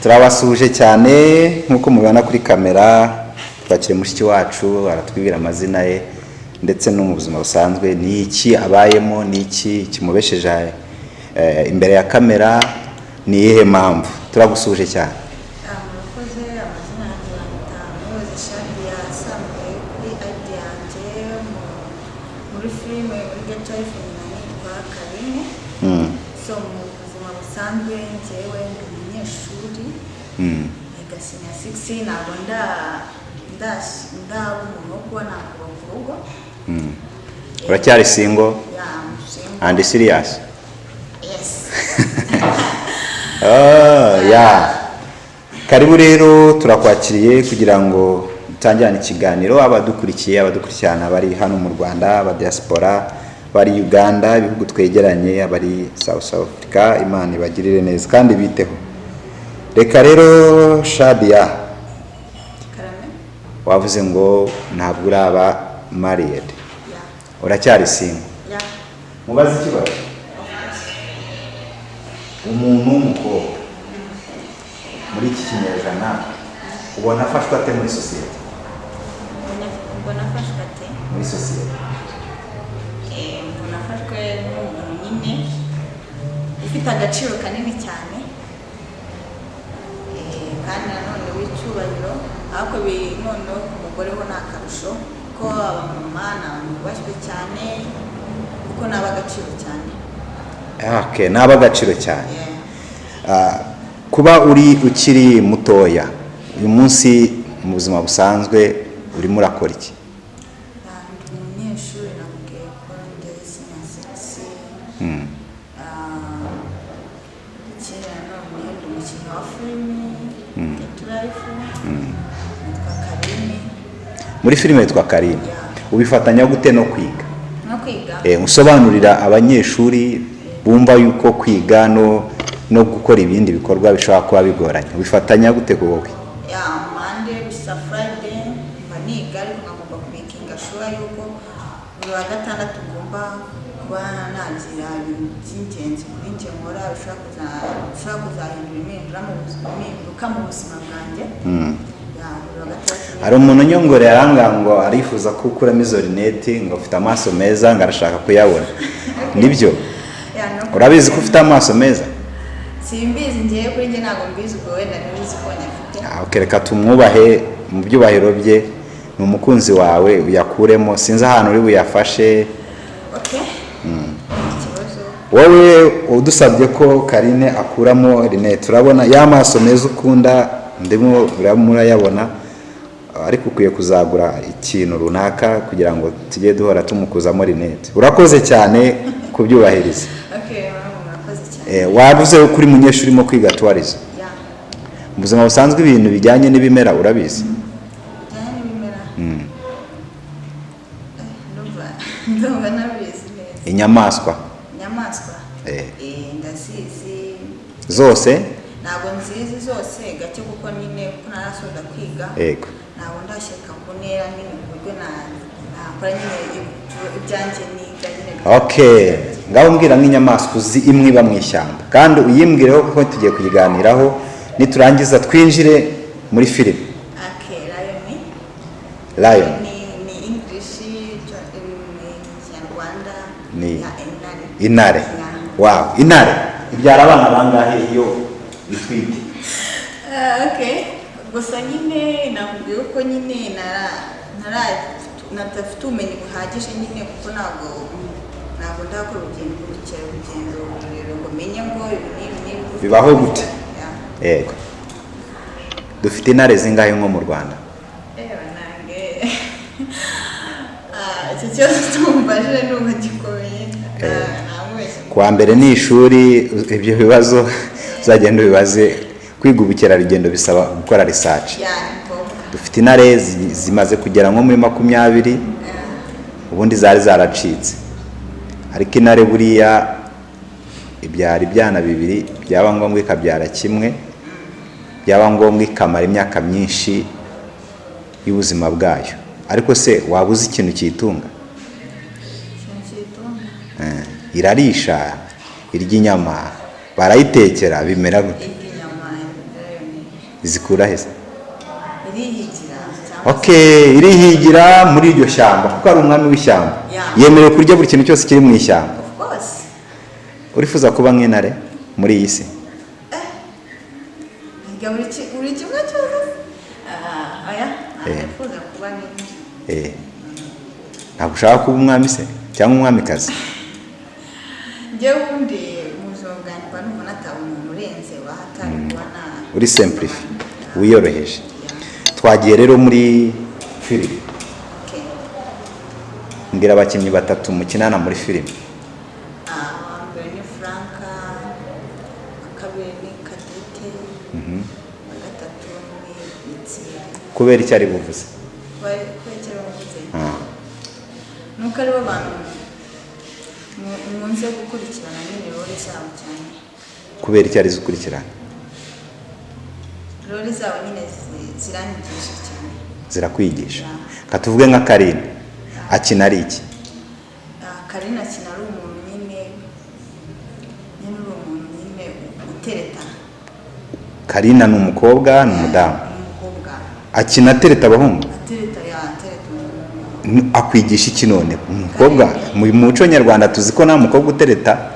Turabasuhuje cyane. Nk'uko mubibona kuri kamera, twakiriye mushiki wacu, aratwibwira amazina ye ndetse no mu buzima busanzwe ni iki abayemo, ni iki kimubesheje imbere ya kamera, ni iyihe mpamvu. Turagusuhuje cyane. Murakoze. Amazina yanjye banyita Muyobozi Shadia, asanzwe kuri ID yanjye muri filime, muri Get Life nyina nitwa Karine. So mu buzima busanzwe njyewe ndi umunyeshuri, niga senior six. Ntabwo ndaba umuntu wo kuba nakubaka urugo. Uracyari single? Yeah, I'm single. And serious? Yes. Oh, yeah. Karibu rero, turakwakiriye kugira ngo dutangirane ikiganiro. Abadukurikiye, abadukurikirana bari hano mu Rwanda, aba diaspora bari Uganda, ibihugu twegeranye, abari South Africa, Imana ibagirire neza kandi biteho. Reka rero, Shadia, Karame. wavuze ngo ntabwo uraba married, uracyari single. Yeah. Mubaze ikibazo. Umuntu w'umukobwa muri iki kinyejana ubona afashwe ate muri sosiyete? Mbona afashwe ate? Muri sosiyete. Mbona afashwe n'umuntu nyine ufite agaciro kanini cyane, kandi nanone w'icyubahiro. Ariko noneho ku mugore ho ni akarusho, kuko abamama ni abantu bubashywe cyane, kuko ni ab'agaciro cyane. Okay, ni ab'agaciro cyane. Yeah. Kuba uri ukiri mutoya, uyu munsi mu buzima busanzwe urimo urakora iki? Ndi umunyeshuri, nakubwiye ko ngeze senior six. Ikindi nanone ndi umukinnyi wa filimi Get Life, nitwa Karine. Muri filime yitwa Karine? Yeah. Ubifatanya gute no kwiga? No kwiga? Usobanurira abanyeshuri bumva yuko kwiga no gukora ibindi bikorwa bishobora kuba bigoranye. Ubifatanya gute ku wowe? Ya, Monday gusa Friday mba niga, ariko nkagomba kumakinga sure yuko buri wa gatandatu ngomba kuba nagira ibintu by'ingenzi kuri njye nkora bishobora kuzahindura impinduka mu buzima bwanjye. Ya, buri wa gatandatu. Hari umuntu unyongorera arambwira ngo arifuza ko ukuramo izo rineti, ngo afite amaso meza, ngo arashaka kuyabona. Nibyo? Ya, no. Urabizi ko ufite amaso meza? Simbizi ngewe, kuri njye ntabwo mbizi. Ubwo wenda ntibizi ko nyafite. Ah, okay, reka tumwubahe mu byubahiro bye, ni umukunzi wawe, uyakuremo. Sinzi ahantu uri buyafashe. Okay, ikibazo. Wowe udusabye ko Karine akuramo rinete, urabona ya maso meza ukunda, ndimo murayabona, ariko ukwiye kuzagura ikintu runaka kugira ngo tujye duhora tumukuzamo rinete. Urakoze cyane kubyubahiriza. Okay, murakoze cyane. Wavuze ko uri munyeshuri urimo kwiga tourism. Ya. Mu buzima busanzwe ibintu bijyanye n'ibimera urabizi? Bijyanye n'ibimera? Ndumva nabizi neza. Inyamaswa? Inyamaswa? Eh. Ndazizi. Zose? Ntabwo nzizi zose, gake, kuko nyine kuko narasoza kwiga, ntabwo ndashyika ku ntera nini ku buryo nakora nyine ibyanjye niga nyine. Okay, ngaho mbwira nk'inyamaswa uzi imwe iba mu ishyamba, kandi uyimbwireho kuko tugiye kuyiganiraho niturangiza twinjire muri filime. Okay, lion. Lion. Ni English, ni Kinyarwanda ya intare. Intare. Yeah. Wow, intare ibyara abana bangahe iyo itwite? Okay, gusa nyine nakubwiye ko nyine natafite ubumenyi buhagije nyine, kuko ntabwo ndakora ubukerarugendo rurerure ngo menye ngo ibi n'ibi n'ibi. Bibaho gute? Yeah. Yego, dufite intare zingahe nko mu Rwanda? Ewe nange. Iki kibazo tumubajije numva gikomeye. Namubeshye. Kuwa mbere ni ishuri, ibyo bibazo uzagenda ubibaze. Kwiga ubukerarugendo bisaba gukora research. Yeah, ni ngombwa. Dufite intare zimaze kugera nko muri 20, ubundi zari zaracitse. Ariko intare buriya ibyara ibyana bibiri, byaba ngombwa ikabyara kimwe, byaba ngombwa ikamara imyaka myinshi y'ubuzima bwayo. Ariko se waba uzi ikintu kiyitunga? Ikintu kiyitunga? Irarisha, irya inyama, barayitekera, bimera gute? Irya inyama, lion. Izikura he se? Irihigira cyangwa se. Okay, irihigira muri iryo shyamba kuko ari umwami w'ishyamba. Yeah. Yemerewe kurya buri kintu cyose kiri mu ishyamba. Of course. Urifuza kuba nk'intare muri iyi si? Ndya buri kimwe cyose. Ah, oya, ntabwo nifuza kuba n'intare. Ntabwo ushaka kuba umwami se cyangwa umwamikazi? Njyewe ubundi mu buzima bwanjye mba numva nataba umuntu urenze wahatari kuba na Uri simplifié, wiyoroheje. Twagiye rero muri filime. Okay. Mbwira abakinnyi batatu mukinana muri filime. Ah, uwa mbere ni Franka, uwa kabiri ni Kadete, uwa gatatu ni Mitsingi. Kubera icyo ari buvuze? Kubera icyo bavuze, Ah. nuko aribo bantu nkunze gukurikirana nyine role zabo cyane. Kubera icyo ari zikurikirana? Role zabo nyine ziranyigisha cyane. Zirakwigisha. Katuvuge nka Karine, akina ari iki? Ah, Karine akina ari umuntu nyine uri umuntu nyine utereta. Karina ni umukobwa, ni umudamu? Ni umukobwa. Akina atereta abahungu? Atereta, ya, atereta umuhungu. Akwigisha iki none umukobwa? Mu muco nyarwanda tuzi ko nta mukobwa utereta.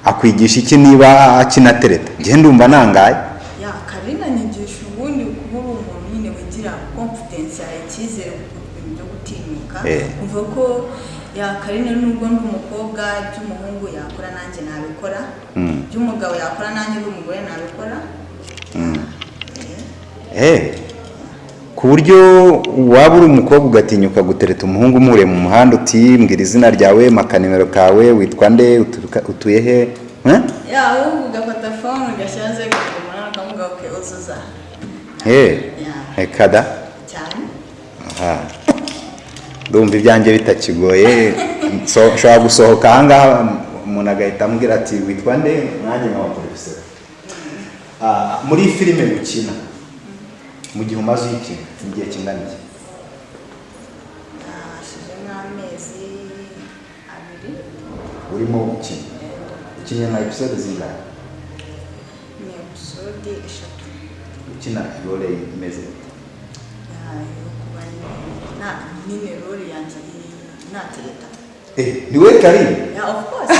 Akwigisha iki niba akina atereta? Njye ndumva nangaye. Ya, Karine anyigisha ubundi kuba uri umuntu nyine wigira confidence yawe, icyizere ku bintu byo gutinyuka. Kumva ko, ya, Karine, nubwo ndi umukobwa, ibyo umuhungu yakora nanjye nabikora, ibyo umugabo yakora nanjye ndi umugore nabikora. Ku buryo waba uri umukobwa ugatinyuka gutereta umuhungu umuhuriye mu muhanda, uti: "Mbwira izina ryawe, mpa nimero kawe, witwa nde, utuye he?" Eh? Ya, ahubwo ugafata phone ugashyira 0 8 ukamuga, okay, uzuza. Ya. Reka da! Cyane. Aha. Ndumva ibyanjye bitakigoye. So, nshobora gusohoka ahangaha umuntu agahita ambwira ati: "Witwa nde?" Nanjye nkaba porofeseri. Ah, muri filime gukina, mu gihe umaze uyikina, mu gihe kingana iki? Hashize nk'amezi 2. Urimo gukina, ukinnye nka episode zingahe? Ni episode 3. Ukina role imeze gute? Ya, yo kuba nyine nyine role yanjye natereta. Eh, ni we Karine? Yeah, of course.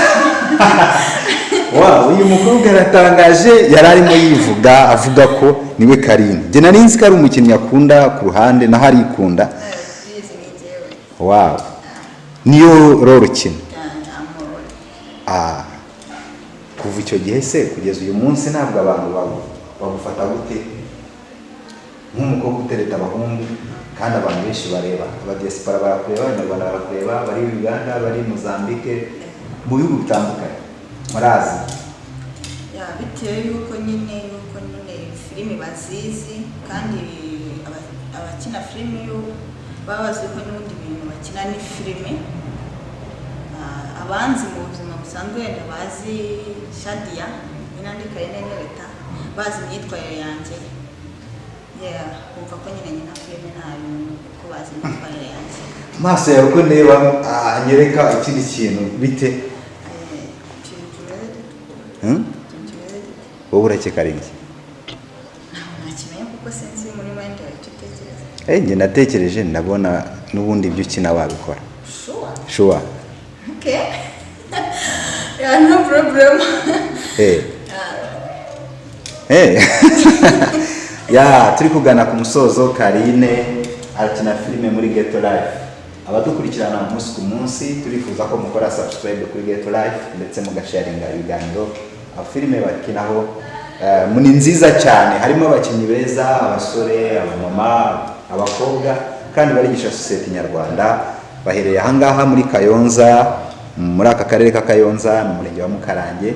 Wow, uyu mukobwa aratangaje. Yari arimo yivuga avuga ko niwe Karine. Njye nari nzi ko ari umukinnyi akunda ku ruhande, naho arikunda. Please, ni njyewe. Wow, niyo role ukina? Yeah, amore. Ah, kuva icyo gihe se kugeza uyu munsi ntabwo abantu bagufata gute nk'umukobwa utereta abahungu, kandi abantu benshi bareba, abadiaspora barakureba, Abanyarwanda barakureba, bari Uganda, bari Mozambique, mu bihugu bitandukanye murazi? Ya, bitewe yuko nyine filimi bazizi, kandi abakina filimi yo baba bazi ko n'ubundi bintu bakina ni filime. Ah, abanzi mu buzima busanzwe wenda bazi Shadia nyine andi Karine Nereta, bazi imyitwarire yanjye, yeah, bumva ko nyine nyina filime nta bintu, kuko bazi imyitwarire yanjye. Amaso yawe uko ndeba anyereka ikindi kintu, bite? Eh, ikintu kimeze gute? Hmm? Ikintu kimeze gute? Wowe urakeka ari iki? Ntabwo nakimenya kuko sinzi muri mind yawe icyo utekereza. Eh, njye natekereje ndabona n'ubundi ibyo ukina wabikora. Sure? Sure. Okay. Yeah, no problem. Ya, turi kugana ku musozo. Karine arakina filime muri Ghetto Life. Abadukurikirana umunsi ku munsi, turifuza ko mukora subscribe kuri Ghetto Life ndetse mugasharinga ibiganiro. Filime bakinaho ni nziza cyane, harimo abakinnyi beza, abasore, abamama, abakobwa, kandi barigisha sosiyete nyarwanda. Bahereye ahangaha muri Kayonza, muri aka karere ka Kayonza, mu murenge wa Mukarange,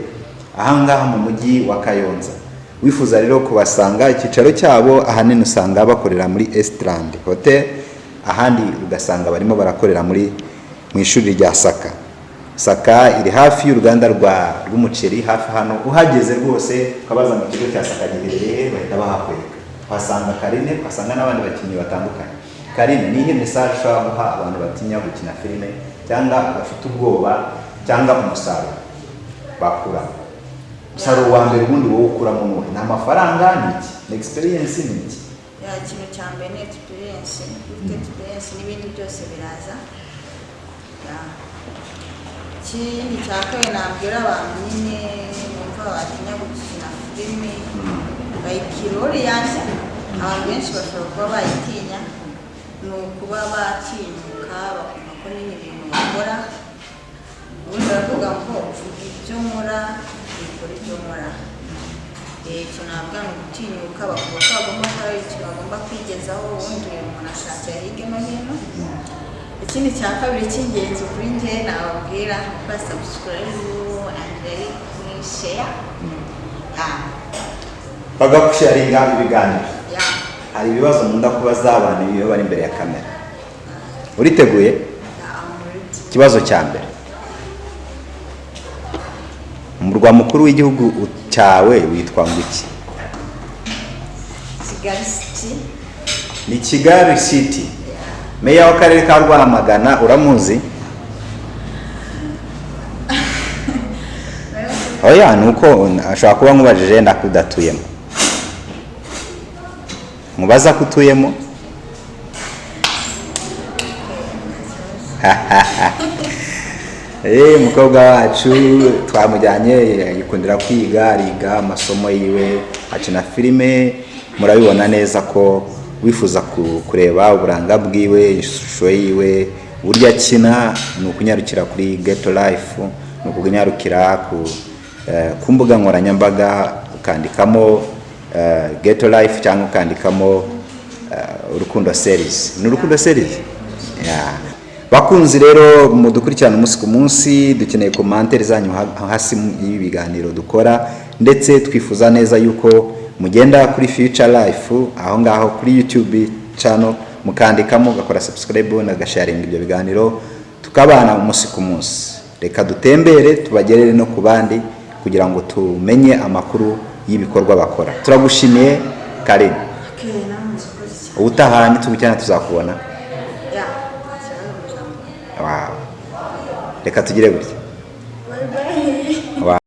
ahangaha mu mujyi wa Kayonza. Wifuza rero kubasanga, icyicaro cyabo ahanini usanga bakorera muri Eastland Hotel, ahandi ugasanga barimo barakorera muri mu ishuri rya Saka. Saka iri hafi y'uruganda rw'umuceri hafi hano. Uhageze rwose ukabaza mu kigo cya Saka giherereye he, bahita bahakwereka. Uhasanga Karine, uhasanga n'abandi bakinnyi batandukanye. Karine, ni iyihe message ushobora guha abantu batinya gukina filime cyangwa bafite ubwoba cyangwa umusaruro bakura? Umusaruro wa mbere ubundi wowe ukuramo ni uwuhe? Ni amafaranga? Ni iki? Ni experience? Ni iki? Yeah, ikintu cya mbere ni experience. Ufite experience, n'ibindi byose biraza. Yeah. Ikindi cya kabiri nabwira abantu nyine bumva batinya gukina filimi, like role yanjye, abantu benshi bashobora kuba bayitinya, ni ukuba batinyuka bakumva ko nyine ibintu bakora, ubundi baravuga ngo "Vuga ibyo nkora, bikora ibyo nkora." Icyo nabwira ni ugutinyuka, bakumva ko bagomba gukora ikintu bagomba kwigezaho. Ubundi umuntu ashakira hirya no hino. Ikindi cya kabiri cy'ingenzi kuri njye nababwira ni gukora subscribe and like, share. Yeah. Bagagusharinga ibiganiro. Yeah. Hari ibibazo nkunda kubaza abantu iyo bari imbere ya kamera. Uriteguye? Yeah, I'm ready. Ikibazo cya mbere: umurwa mukuru w'igihugu cyawe witwa ngo iki? Kigali City. Ni Kigali City. Meya w'akarere ka Rwamagana uramuzi? Oya, ni uko ashobora kuba nkubajije yenda ko udatuyemo, mubaza ko utuyemo. Okay, nta kibazo. Umukobwa wacu twamujyanye, yikundira kwiga, ariga amasomo yiwe, akina filime. Murabibona neza ko wifuza kureba uburanga bwiwe, ishusho yiwe, uburyo akina, ni ukunyarukira kuri Ghetto Life, ni ukunyarukira ku mbuga nkoranyambaga, ukandikamo Ghetto Life cyangwa ukandikamo Urukundo Series. Ni Urukundo Series. Yeah. Bakunzi rero mudukurikirana umunsi ku munsi, dukeneye commentaire zanyu hasi y'ibi biganiro dukora, ndetse twifuza neza yuko mugenda kuri Future Life aho ngaho kuri YouTube channel, mukandikamo, ugakora subscribe na gasharinga ibyo biganiro, tukabana umunsi ku munsi. Reka dutembere tubagerere no ku bandi kugira ngo tumenye amakuru y'ibikorwa bakora. Turagushimiye, Karine. Okay, namwe murakoze cyane. Ubutaha nitubukirana tuzakubona. Yeah, nta kibazo, muzamubona. Wow. Reka tugire gutya. Bye bye.